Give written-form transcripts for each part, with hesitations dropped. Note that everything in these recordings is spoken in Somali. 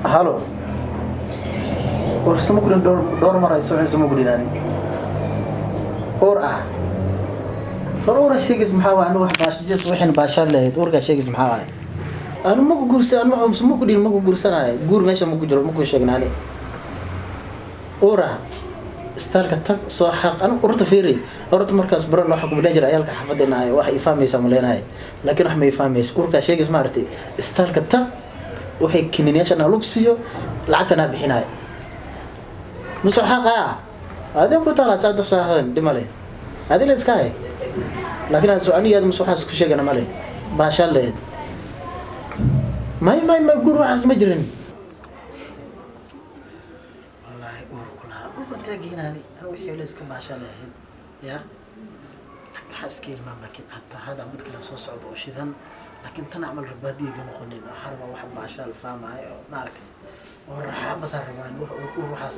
Halo, war sama kudhin, dhowr dhowr mar ay soo sama kudhin ani uur ah. War uura sheegis maxaa waay? Anigu wax baasha waxin baashaan lahayd. Uurkaa sheegis maxaa waay? Anu maku guursa, anu ma kudhin, maku guursanayo. Guur meesha maku jiro, maku sheegna ani uur ah. Istaalka tag, soo xaq. Anu urta fiiri, urta markaas baran waxa kuma jira ayalka xaafadeenahay. Wax i fahmaysa ma leenahay, laakiin wax ma i fahmaysa. Urkaa sheegis maaragtay, istaalka tag, waxay kiniinyaasha na lagu siiyo, lacagtana bixinayo, ma soo xaqaa? Adiga ku taala saad soo xaqan dhimale, adiga iska hay. Laakiin aan soo aniga aad mas waxaas ku sheegana male. Baashaan leed, may may may, guur waxaas ma jirin. Wallaahi uur kulaha, uur intaa geenaani anigu wixii la iska baashaan leeyahay ya waxaa iska ilmaam. Laakiin hataa hada mid kale soo socdo oo shidan, laakiin tan camal rabaadiga noqonin. Waxaa rabaa wax baashaal fahmaayo oo maaragtay oo raxa basaan rabaan wax uur waxaas,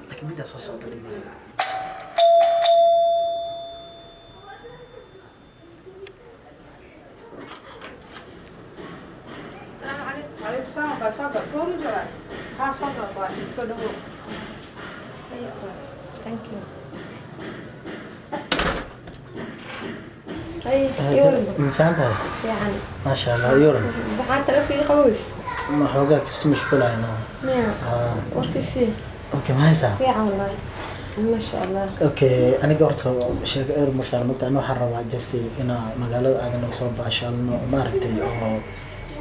laakiin middaa soo socda dhib male. السلام عليكم. عليكم السلام. Baa soo gal. Gooma joogaa? Haa, soo gal, baa soo dhawow. Thank you. Ay, iwaran? Ma fiican tahay? Fiican. Maasha Allah, yoran. Maxaa taleefkii qabows? Ma xoogaa kistu mashquulayno. Miya? Warkiisii. Okay, ma haysaa? Fiican wallahi. Ma sha Allah. Okay, aniga horta sheego eer ma fiican mogta. Ani waxaan rabaa just inaa magaalada aadan soo baashaalno, maaragtay, oo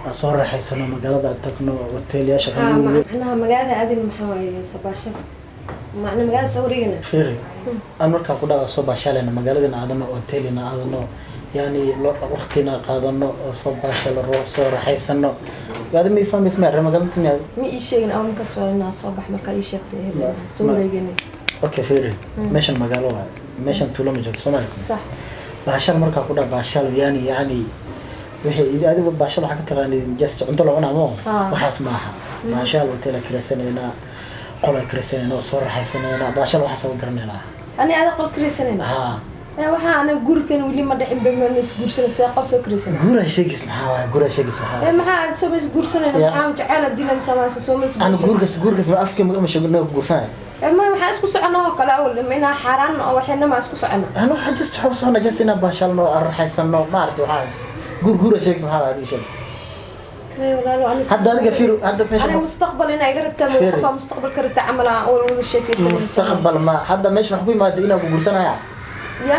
aan soo raaxaysano, magaalada aan tagno, hoteelyaasha. Ha, macnaha magaalada aadin maxaa waaye soo baasha? Macna magaalada soo wareegana. Fiiri, aan markaan ku dhaca soo baashaalayna, magaaladina aadano, hoteelina aadano, yani waqtina qaadano oo soo baashalo, soo raaxaysano. Adi ma ifahmaysa ma reer magaalada miyaad? Ma ii sheegin aw marka soo inaa soo bax markaa ii sheegtay soo wareegana. Okay, fiiri, meeshan magaalo waaye, meeshan tuulo ma joogto Soomaali. Sax. Baashaal markaa ku dhaca baashaal, yani wixii adigu baashaal waxaa ka taqaanid just cunto la cunaa mo. Waxaas maaha baashaal. Hotel kiraysaneynaa, qola kiraysaneynaa oo soo raaxaysanaynaa. Baashaal waxaas uga garanaynaa. Ani aada qol kiraysanayna? Haa. Waxaa ana gurigan weli ma dhicin ba, ma is guursanay, see qol soo kiraysanay? Guuraa sheegis maxaa waaye? Guuraa sheegis maxaa waaye? Maxaa aad soo ma is guursanayna? Maxaa jecel abdina sama soo ma is Ana guursanay? Guurkaas ma afka ma sheegno ku guursanaya. Ma maxaa isku soconaa oo kale awal ma inaa xaaraan oo waxayna ma isku socona? Ana waxaa just waxaa u socona just inaan baashaalno, aan raaxaysano, maaragtay. Waxaas guur guuraa sheegis maxaa waaye? Adiga sheeg. May walaalo, ani Hadda adiga fiir, hadda meesha ani mustaqbal inaa iga rabtaa ma Fiiri. Qofaa mustaqbal ka rabta camal aan awal wada sheekaysanay. Mustaqbal ma hadda meesha waxaa ku yimaada inaan ku guursanaya. Ya.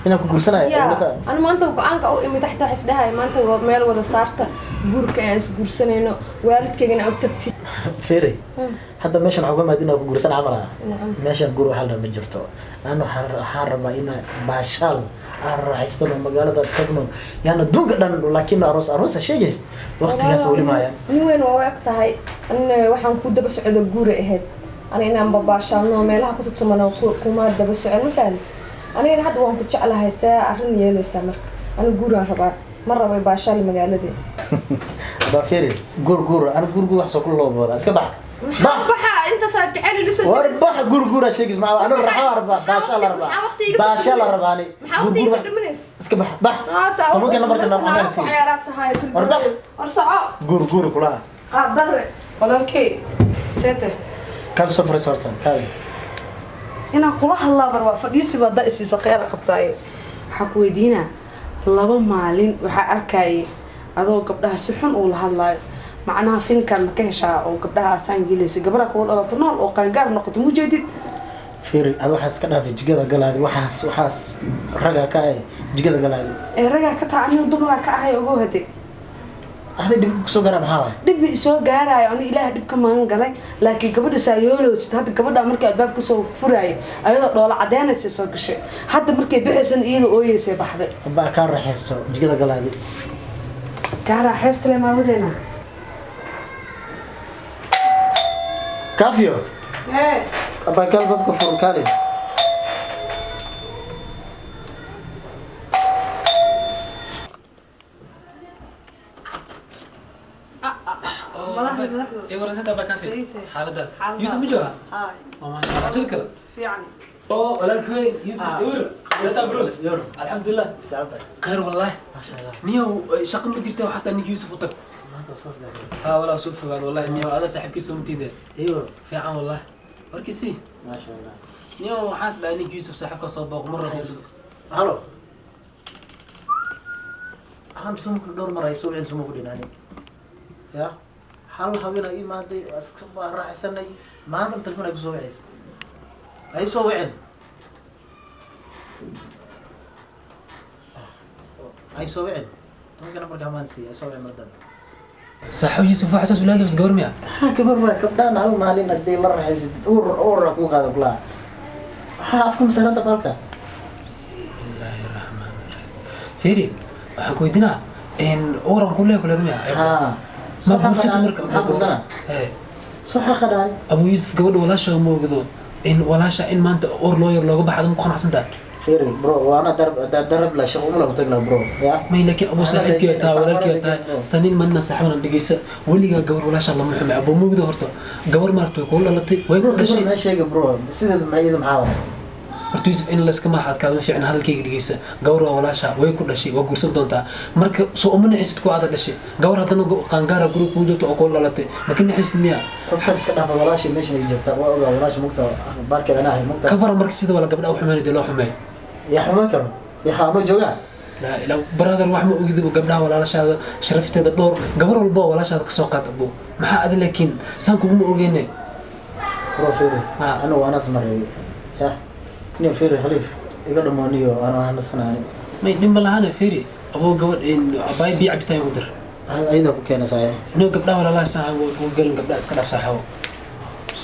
Inaan ku guursanaya. Ya, ani maanta go-aanka u imid xataa waxaa isdhahay maanta waa meel wada saarta guurka aan is guursanayno, waalidkaygana u tagtid. Fiiri, hadda meeshan waxaa ku yimaada inaan ku guursanaya camal ah. Nacam. Meeshan guur waxaa la ma jirto. Aan waxaan rabaa inaan baashaal aan raaxaysano, magaalada tagno, yaana duunka dhan, laakiin aroos aroosa sheegays waqtigaas weli maayaan. Nin weyn waa u eg tahay. Anina waxaan ku daba socda guura ahayd ani inaan babaashaalno meelaha ku tugtumano kuma daba socon, ma fahamid? Anigana hadda waan ku jeclahay. See arrin yeelaysaa marka? Ani guuraan rabaa, ma rabay baashaal magaaladii. Baa fiiri, guur guur, ana guur guur wax soo ku loobooda. Iska bax, bax. Baxa intaasaa jecel ilisoo. War bax, guur guura sheegis maxaa? Ana raxaa rabaa, baashaal rabaa, baashaal rabaa ani. Maxaa Guur waqti guur iga soo wax dhiminays? Iska bax, bax. Tobanka nambarka amaan sii. Ciyaaraa tahay. War bax. War soco. Guur guur kulaha. Qaabdarre. Walaalkey, seete? Kal soo fariis horta, kaale. Inaan kula hadlaa bar waa fadhiisi baa da isiisa kheyr qabtaaye. Waxaa ku weydiinaa, 2 maalin waxaa arkayay adoo gabdhaha si xun uu la hadlaayo. Macnaha filmkan ma ka heshaa oo gabdhaha asaan yeelaysa? Gabadha kugu dhalato nool oo qaangaar noqoto mujeedid. Fiiri, ad waxaas ka dhaafay jigada galaadi. Waxaas ragaa ka ay jigada galaadi. Ee ragaa ka taa, anigu dumaraa ka ahay, ogow hade. Axday dhibka kusoo garaa maxaa waay? Dhib ma isoo gaaraayo, ani ilaah dhib ka magan galay, laakiin gabadha saayoolowsid. Hadda gabadha markii albaab kasoo furaayay ayadoo dhoola cadeynaysa soo gashay, hadda markay bixaysan iyadoo ooyeysay baxday. Baa kaa raaxaysto jigada galaadi. Kaa raaxaysta le maawadeena. Kaafiyo. Ee. Abaa kaal, babka fur, kaale. Madaxda, madaxda. Ee warasada baa kaafi. Sayid. Xaalada. Xaalada. Yusuf ma joogaa? Haay. Waa maasha Allah, sidoo kale. Fiican. Oo walaalkay Yusuf, ewr sata bro. Yor. Alxamdulillah. Fiican tahay? Khayr wallahi. Maasha Allah. Niyow, shaqo ma jirta? Waxaas ninka Yusuf u tag. Maanta Haa walaa soo fogaad wallahi niyo ada saaxiibkiisa ma tiide. Iyo Fiican wallahi. Warkiisii. Maasha Allah. Niyo waxaas dhahay ninka Yusuf saaxiibka soo booq mar la guurso. Halo. Waxaan soo ku dhowr mar ay soo wicin soo ku dhinaani. Ya. Hal habeen ay imaaday iska raaxsanay maanta telefoon ay ku soo wicaysa. Ay soo wicin. Ay soo wicin. Tobanka nambarka maan siiyay ay soo wicin mar dambe. Saaxiib Yusuf waxa saas ulaada bas gabar miya? Maxaa gabar waa gabdhaan hal maalin hadii la raaxaysatid uur uur ku qaado kula. Maxaa afka masaranta balka? Bismillaahi raxmaani raxiim. Fiiri, waxaan ku weydiinaa in uran ku leeyahay kuleed miya? Haa. Ma guursatid marka? Maxaa guursanaa? Ee. Soo xaqadaan. Abu Yusuf gabadha walaasha ma ogdo in walaasha in maanta uur loo yar looga baxdo ma ku qanacsan tahay? Fiiri bro, waana darab darab la shaqo uma lagu tagla bro. Ya. May laakiin abu saaxiibkii taa walaalkii taa sanin manna saaxiibna dhigaysa weligaa gabar walaasha lama xumay abu mugdo horta gabar maartay ku dhalatay way ku Bro, dhashay ma sheega bro. Sideed ma iyada maxaa waa? Horta Yusuf in la iska madax adkaado ma fiicna hadalkayga dhigaysa gabar waa walaasha way ku dhashay waa guursan doontaa marka soo uma naxisid ku aada dhashay gabar haddana qaangaara guriga kuu joogto oo kuu dhalatay ma ka naxisid miya? Qofkan iska dhaafa walaasha meesha ay joogtaa waa ogaa walaasha mugta baarkeeda anaa ahay mugta. Ka baran marka sida wala gabdhaha u xumeyn dee loo xumeeyo. Yaa xumaan karo. Yaa xaano joogaa. Laa ilaa brother wax ma ogid gabdhaha walaashaada sharafteeda dhowr gabar walba oo walaashaada ka soo qaad abu maxaa adi laakiin saan kuguma ogeyne. Bro fiiri. Anigu waanaas maray. Ya. Nin fiiri Khaliif iga dhamaaniyo ana aan nasanaani. May dhib ma lahane fiiri abuu gabadh in abaay biyo cabitaan ugu dir. Ayada ku keenaysaa. Nin gabdhaha walaalaha saaxiib ku galin gabdhaha iska dhaaf saaxiib.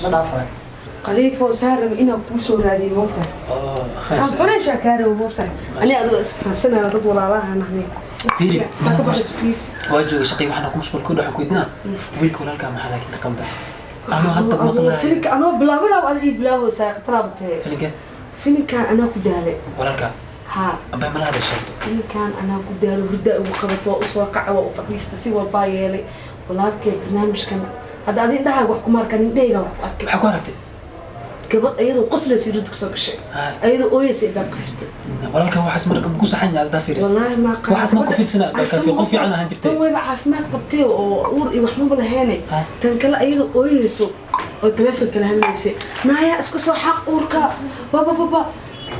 Ma dhaafay. Khaliifo saaran inaa kuu soo raadiyo moogta. Waxaan furayshaa kaa rabo moogta. Ani adoo isfahansanayo dad walaalaha nahnay. Fiiri. Ka baxay squeeze. Waa jooga shaqay waxaan ku mashquul ku dhaxo ku idina. Wiilka walaalka maxaa laakiin ka qaldan. Anoo hadda maqlay. Filinka anoo bilaabana adiga ii bilaabaysaa khataraab tahay. Filinka? Filinkan anaa ku daalay. Walaalka? Haa. Abay malaha dhashay. Filinkan anaa ku daalay hurda ugu qabato waa u soo kaca waa u fadhiista si walbaa yeelay. Walaalkay barnaamijkan hadda adiga indhahaaga wax kuma arkaan indhahayga wax ku arkay. Maxaa ku aragtay? Gabadh iyadoo qoslaysa ridka soo gashay. Iyadoo ooyaysa ilbaabka xirtay. Walaalka waxaas marka ku saxan yahay aldaa fiiris. Wallaahi ma qaan. Waxaas ma ku fiirsana dalka fi qof fiican ahaan jirtay. Tan wayba caafimaad qabtay oo uur iyo wax ma lahayn. Tan kale iyadoo ooyayso oo taleefanka la hadlaysay. Naaya iska soo xaq uurka. Baba baba.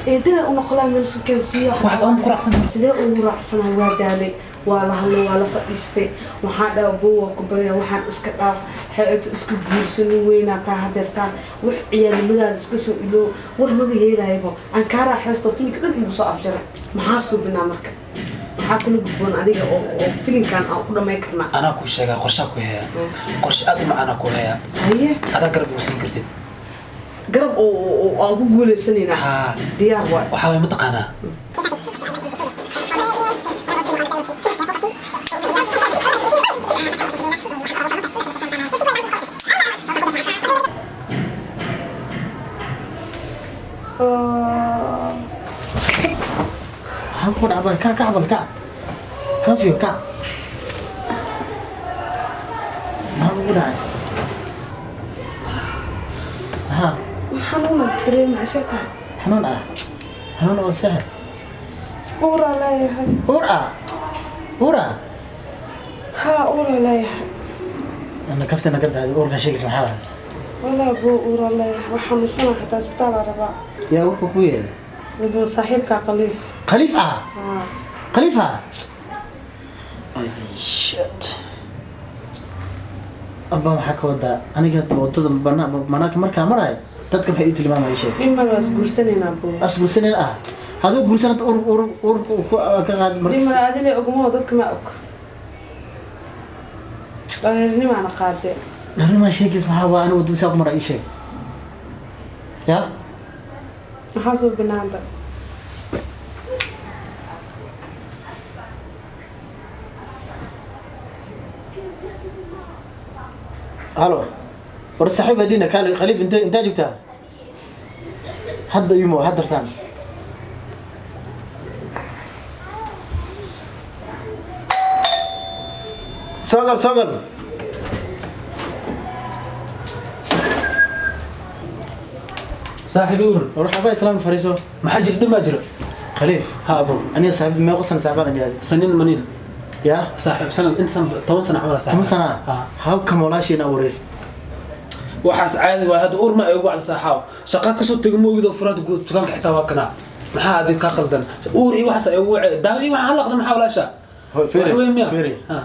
Eedada u noqolaa meel sukaan siiyo. Waxaas aan ku raacsan. Sidee ugu raacsanaa waa daalay. Waa la hadlay waa la fadhiistay. Waxaan dhahay buu waa ku baryaa waxaan iska dhaaf. Xeeto isku guursanin weynaa taa hadeertaan. Wax ciyaalnimadaada iska soo iloow. War maba yeelaybo. Aan kaa raaxaysto filinka dhan igu soo afjaray. Maxaa suubinaa marka? Maxaa kula gudboon adiga oo filinkan aan ku dhammayn karnaa? Anaa kuu sheegaa qorshaa ku hayaa. Qorshe aad u macaan ku hayaa. Haye. Adaa garab ugu siin kartid. Garab oo aan ku guuleysanaynaa. Haa. Diyaar waay. Waxaa waay mataqaanaa. Maxaa ku dhacay? Ka ka bal ka. Kafiyo ka. Maxaa ku dhacay? Ha. Xanuun dareemaysaa tahay. Xanuun ah. Xanuun oo sahal. Uur aan leeyahay. Uur ah. Uur ah. Haa, uur aan leeyahay. Ana kaftana ka daadi uurka sheegis maxaa waay? Walaa buu uur aan leeyahay. Waxaan xanuunsanahay xataa isbitaal aan rabaa. Yaa uurka ku yeelay? Miduu saaxiibka Khaliif. Khaliif ah? Haa. Khaliif ah? Ay, shit. Abba maxaa ka wadaa? Aniga hadda wadada banaanka markaa maraya dadka maxay u tilmaamayaan sheeg? In mar waa isguursanaynaa buu. Isguursanayn ah? Haduu guursanad ur ur ur ku ka qaad markas. In mar adile ogmo dadka ma og. Dhallinyarnimaana qaadee. Dhallinyarnima sheegis maxaa waa anigu wadada saa ku maraa ii sheeg. Ya? Maxaa soo banaanta? Halo. War saaxiib adina kaale Khaliif inta joogtaa? Hadda imo hadda dartaan. Soo gal soo gal. Saaxiib uur. War waxba islaam fariiso. Maxaa jir dhima jiro? Khaliif. Ha abu. Aniga saaxiib ma qosan saaxiibaan aniga. Sanin manin. Ya. Saaxiib, sanad intan 10 sano camal saaxiib. 10 sana? Ha. How come walaashiina wareysid? Waxaas caadi waay, hadda uur ma ay ugu wacda saaxaaw, shaqa kasoo tegay ma ogid oo furaad guud dukaanka xitaa waa kanaa. Maxaa adig kaa qaldan? Uur iyo waxaas ay ugu wacay, daawo iyo waxaan halaqda, maxaa walaasha? Hooy, fiiri, Wax weyn miya? fiiri. Ha.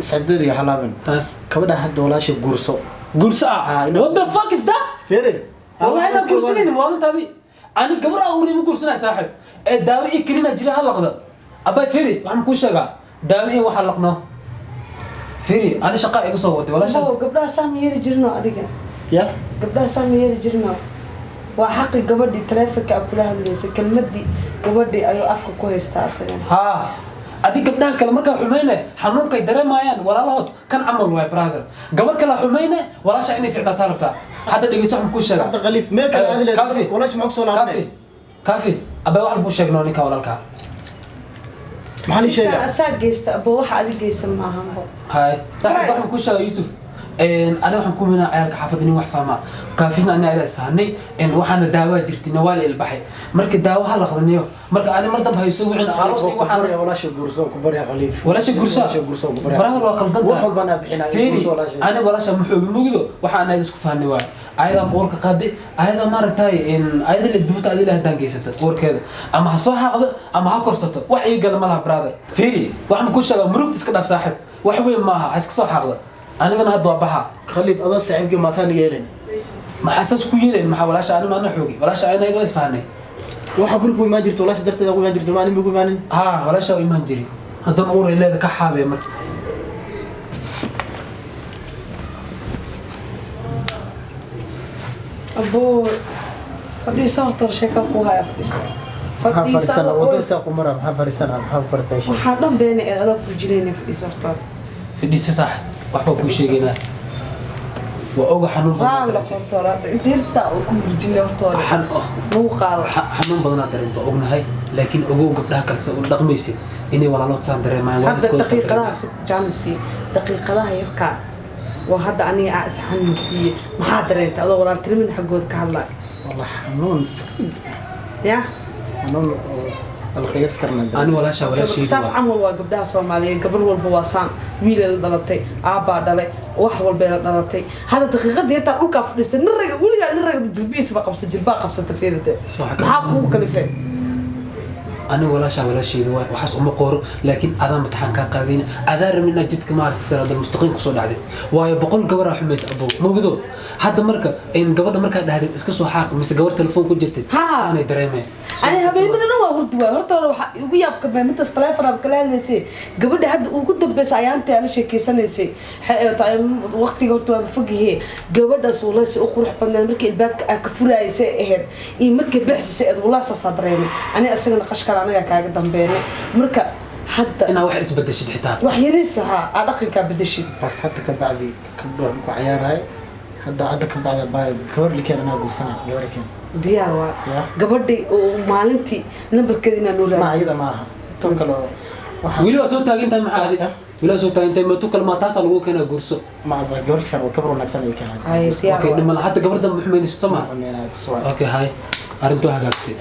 Saaxiibtayda halaabin. Ha. Gabadha hadda walaasha guurso. Guurso ah? Ah, What the fuck is that? Fiiri. Wallahi inaan guursanaynin maalintaadii ani gabar aa uur ima guursanaya saaxiib, ee daawo iyo kelina jira halaqda. Abay, fiiri, waxaan kuu sheegaa, daawo iyo waxa laqno. Fiiri, ani shaqa iga soo waday walaasha. Abow, gabdhaha saa ma yeeli jirino adiga. Ya. Gabdhaha saa ma yeeli jirino. Waa xaqi gabadhii taleefonka aad kula hadlaysay, kelmadii gabadhii ayuu afka ku haystaa asagana. Haa, adi gabdhaha kale markaa xumayne xanuunkay dareemayaan walaalahood kan camal waay. Brother, gabadh kale xumayne, walaasha inay ficnaataa rabtaa. Hadda dhegeyso, waxaan kuu sheegaa. Hadda Khaliif meel kale aadi leed. Kaafi. Walaasha maxaa kusoo laabanay? Kaafi, kaafi, abay, wax buu sheegnoo ninka walaalkaa. Maxaa lii sheegaa? Asaa geysta abow, waxa adi geysa maahanbo. Hay saaxiib, waxaan kuu sheegaa Yuusuf, ani waxaan ku minaa ciyaalka xaafadda nin wax fahmaa kaafina ani adaa isfahanay. Waxaana daawaa jirtina waa la ilbaxay, marka daawo ha laqdaniyo. Marka ani mar dambe hayso wicin aroos iyo Ku barya waxaan. Walaasha guurso, ku barya Khaliif. Walaasha guurso. Walaasha guurso, ku barya. Brother, waa qaldan. Wax walbana bixinaa. Fiiri, guurso walaasha. Aniga walaasha muxuu mugido, waxa aan isku fahanay waay. Ayadaa uurka qaaday, ayadaa maaragtay ayada la duubta, adila haddaan geysata uurkeeda, ama ha soo xaaqdo ama ha korsato, wax ii gala ma laha. Brother, fiiri, waxaan ku sheegaa, murugta iska dhaaf saaxiib, wax weyn maaha, ha iska soo xaaqda. Anigana hadda waa baxa. Khaliif, adoo saaxiibkii maasaan iga yeelin. Maxaa saas ku yeelayn? Maxaa walaasha ani maana xoogi walaasha ayna waa isfahanay. Waxa guriga ku imaan jirto walaasha darteeda ku imaan jirto, maalin ku imaanin. Haa, walaasha waa imaan jiri, haddana uur ay leeda ka xaabee marka. Abow, fadhiiso horta, sheeka ku haya, fadhiiso. Maxaa Fadhiiso. fariisana? Adoo Wadada saa ku mara, maxaa fariisana? Maxaa fariisay? Waxaa dhan beena ee adaa ku jilayna, fadhiiso horta. Fadhiisa saaxib, waxbaa kuu sheegaynaa, waa oga xanuun badan Raan la dareentay. horta hore inta uu ku murjinay horta hore Oh. lagu qaado. Xanuun badanaa dareento, ognahay, laakiin ogow gabdhaha kale se u dhaqmaysid inay walaalood saan dareemayaan, Hadda waalidkooda saan daqiiqadaha dareemayaan. Jaamisi, daqiiqadaha yarkaa waa hadda aniga aa isxanuunsiiye. Maxaa dareentay adoo walaaltinimin xaggooda ka hadlaya? Wallah xanuun said. Ya. Xanuun oo alqiyaas karna. Ani walaashaa walaashayda Saas waa. Camal waa gabdhaha Soomaaliyeed, gabar walba waa saan, wiilay la dhalatay, aabbaa dhalay, wax walbay la dhalatay. Hadda daqiiqada yartaa dhulkaa fadhiistay, nin raga weligaa nin raga jilbihiisba qabsa, jilbaa qabsata, fiiride. Soo xagga- Maxaa kugu kalifay? Aniga walaashaa walaashayda waay, waxaas uma qooro, laakiin adaa mataxaan kaa qaadayna, adaa rabin inaad jidka maaragtay siraadal mustaqiim kusoo dhacday, waayo 100 gabaraa xumaysa abow mawgido. Hadda marka in gabadha markaa dhahdeed iska soo xaaq mise gabar telefoon ku jirtay Haa. saanay dareemeen. Ani habeenada dhan waa hurdi waay. Horta hore waxaa igu yaabka maamintaas taleefon aad kala hadlaysay gabadha hadda ugu dambeysa ayaantii aad la sheekeysanaysay. Waxay ahayd waqtiga horta waaba fogyahe gabadhaas, wallahi si u qurux badneed markii albaabka aa ka furaayay ahayd iyo markii bixisay ahayd, wallahi saasaa dareemay ani. Isagana qashkale anagaa kaaga dambeynay marka hadda. Inaa wax isbedeshid xitaa. Wax yariis ahaa aa dhaqankaa bedeshid. Bas, hadda ka bacdi gabdho ku ciyaarahay, hadda ka bacdi baa gabar likeen anaa guursana, gabar keen. Diyaar waa. Ya. Gabadhii oo maalintii nambarkeeda inaa noo Ma raadsid. Ayada ma aha, tan kale oo waxaa. Weli waa soo taagan tahay, maxaa adi weli waa soo taagan tahay? Matu kale maa taasaa lagu keenaa, guurso. Ma gabar fiican oo gabar wanaagsan ay keenaan. Ay, diyaar Okay. waa. Dhimala hadda gabar dambe xumaynayso sama. Xumeynaya, bas waa. Okay, hay, arrintu hagaagtay.